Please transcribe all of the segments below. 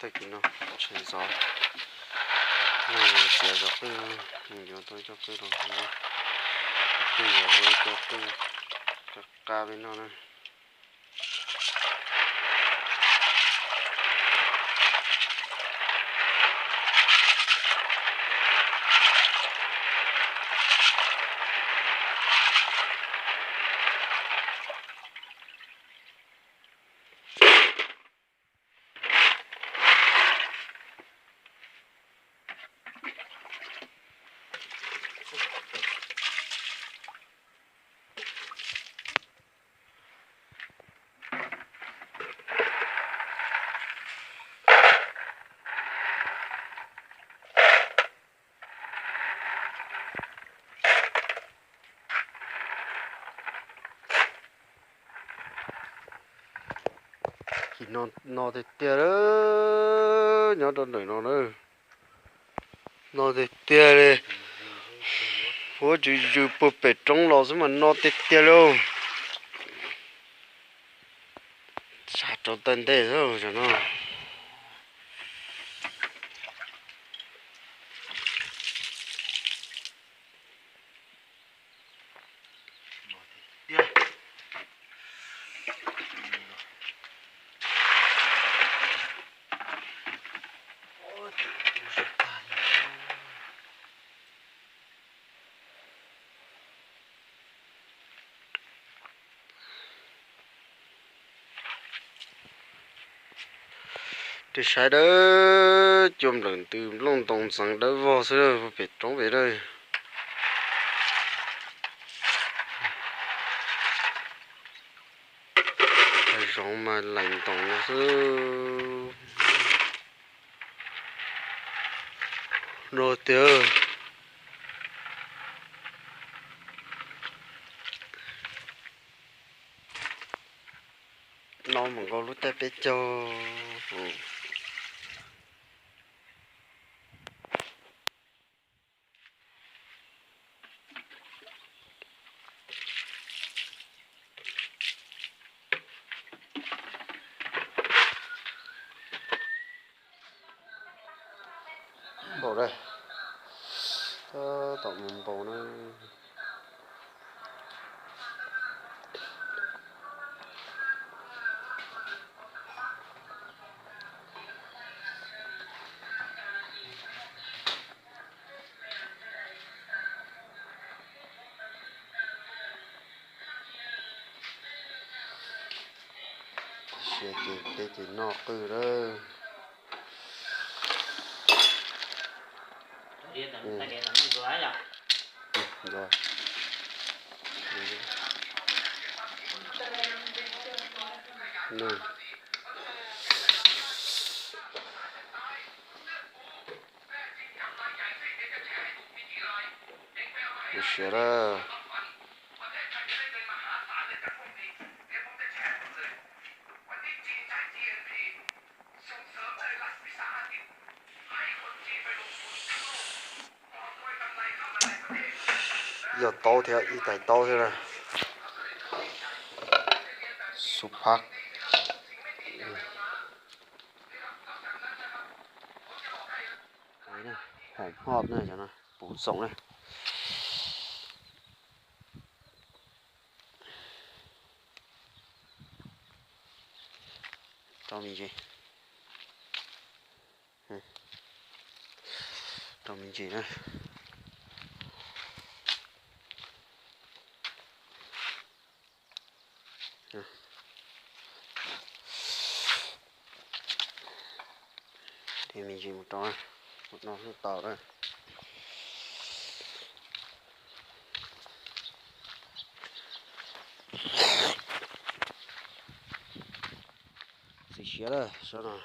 Tag kis no tshee zov, no txiav zov qwj, mus yuav tau cov qwj los, qwj yuav ua cov qwj qab peb noj na. Kis no no tiag tiag li, nyob rau ntawm no na. No tiag tiag li. Huab tswv zwm puag pem roob los xwb mas no tiag tiag li. Tsa rau tawm ntej xwb cov no. Ris saib dawb, cua nplawm ntws nplooj ntoo ntxeev dawb vog xwb, pem roob pem dawb. Hav zoov mas laim ntoos xwb. No tiag. No mus nkaus lub caij peb caug. Npaum dab, tab tom mus npaum na. Siav ces peb ces noj qwj lawm. Siav lawm. Yog taub thiab, ib tais taub thiab na. Xu phab. Hom hoj na, puv txoom na. Rau me ntsis. Rau me ntsis na. Dej me ntsis mus rau, mus no hnub tau na. Txiv siav lawm, sab no.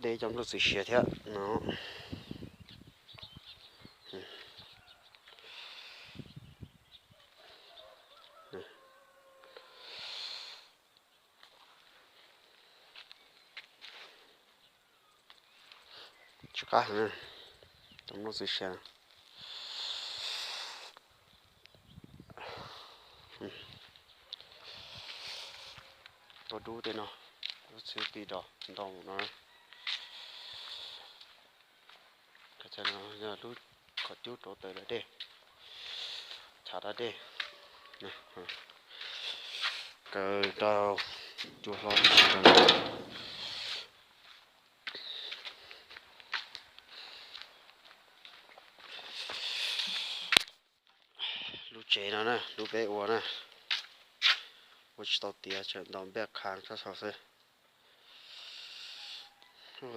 Dej cov nplooj txiv siav thiab no. Tsis qab heev, cov nplooj txiv siav. Tua dub tej no. Lub txhwb pib do ntoo no. Lub qhov cub rauv taws lawm dej, tshav da dej. Kaw rau cua hlob. Lub tsev no na, lub peb ua na, ua tsis tau tiav, tseem ntaus npej qha tshaj saud xwb.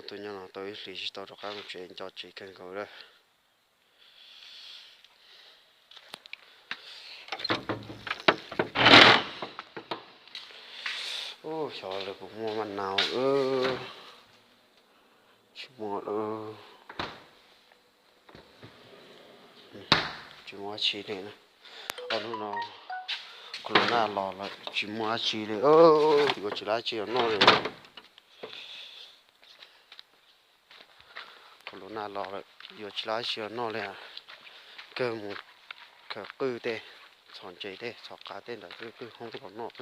Tus nyob no tau ib hlis tsis tau rov qab mus tsev, nco tsev kawg nkaus lawm. Ub, xyov lawv puas muaj maj nau, tsis muaj lawm. Tsis muaj dab tsi li na. Ob hnub no corona los lawm tsis muaj dab tsi li, yuav tsis muaj dab tsi los noj li. Corona los lawm yuav tsis muaj dab tsi los noj li. Kawg mus khaws qwj tej, txhos ntses tej, txhos qav tej ntawd twb qwj hoob los noj.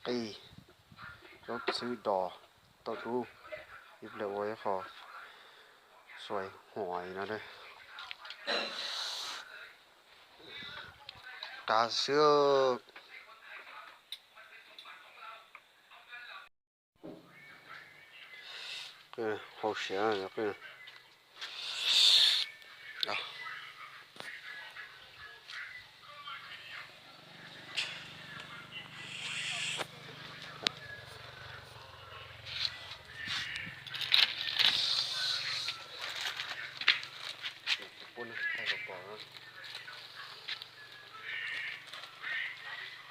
Qij, zaub txhwb dos, tauj dub, ib pliag ua ib qho xuaim huam no. Qab xwb. Hau siav.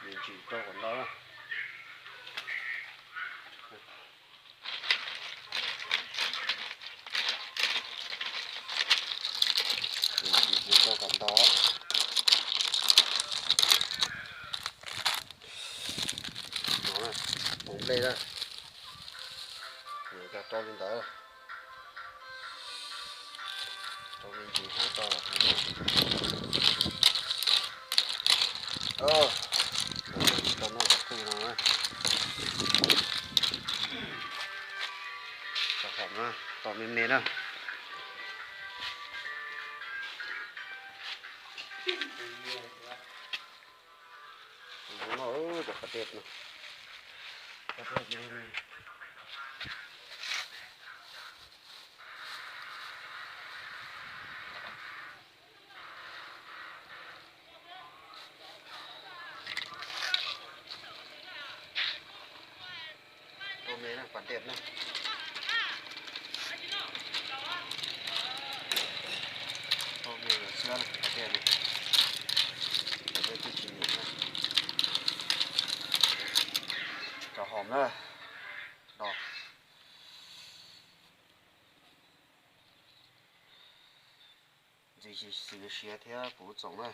Me ntsis rau kom ntau. Me ntsis rau kom ntau. No, ua nplej na. Nws cov rau li ntawd. Rau me ntsis thiab tau. Tsis tau noj cov qwj no na. Cov hom na, tau me me na. Noj cov qab dej no. Tau me na, pas dej na. Tau me lawm xwb na, pas dej na. Pas dej twb tsis nyuam na. Cov hom na. Dos. Ntxim siav thiab puv txoom na.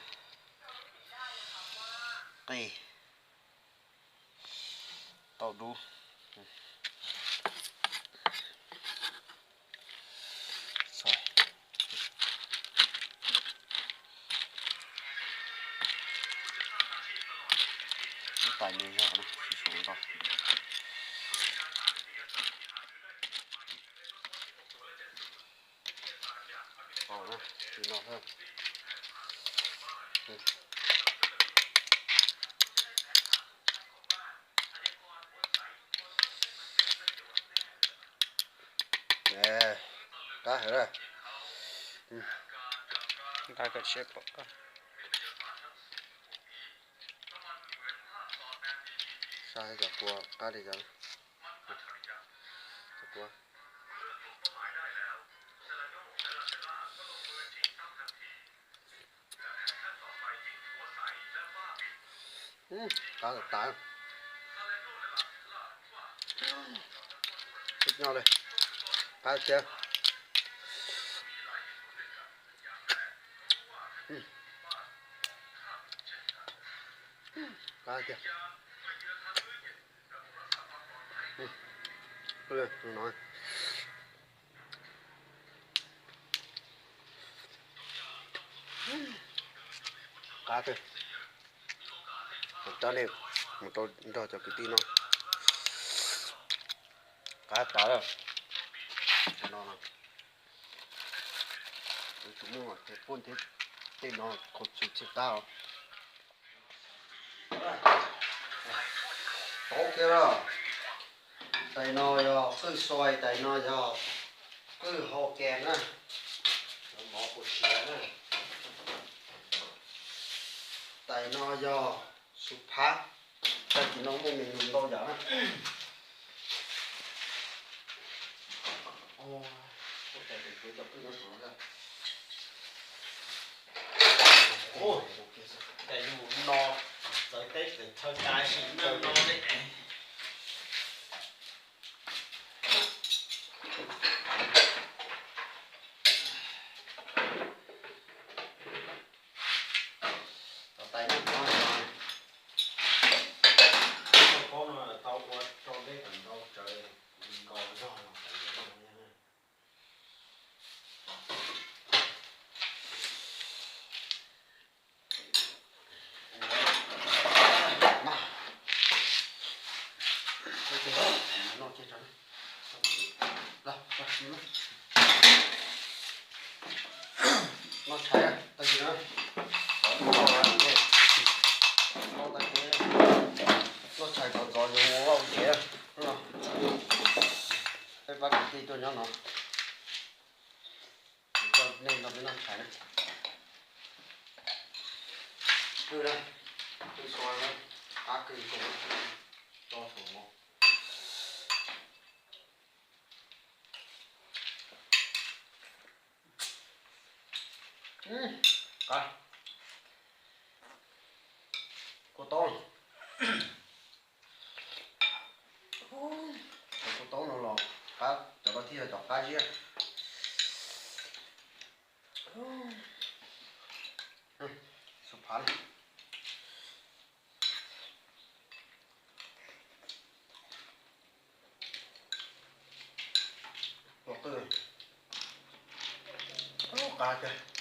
Qij, tauj dub. Ib tais me zog na, tsis tshua ntau. Tau na, tsis no thiab. Qab heev na. Nqa kom siab pom qab. Saib cov kua qab li cas. Cov kua. Qab tas tas. Tib nyob li. Qab tiag. Qab tiag. Qab tiag. Coj nej mus rau nrog cov kwv tij noj. Qab tas lawm. No, kuv tsis muaj ces pub thiab, tej no khaus txhua txhia qab os. Tau kiag lawm. Tais no yog qwj xois, tais no yog qwj hau kem na, mov puas siav na. Tais no yog su phab, tag kis no muaj me nyuam ntau yam na. Cais yus no, txawv teb txawv chaw, cais sim no li. Tais no, tau paub no tau ua rau deb tawm ntau tsawv nkaus zog los tawm ntau. Noj tshais tag kis na, noj tag kis, noj tshais kom ntxov yus ua vaj ua tsev no. Peb pab kwv tij tuaj nyob no, kuv coj nej nrog peb noj tshais na. Qwj na, qwj xua na, qab qwj zoo, tso saum no. Qab, kua taub, cov kua taub no los qab, cov no thiaj yog cov qab ziab. Su phav na. Ua qwj, qab tiag.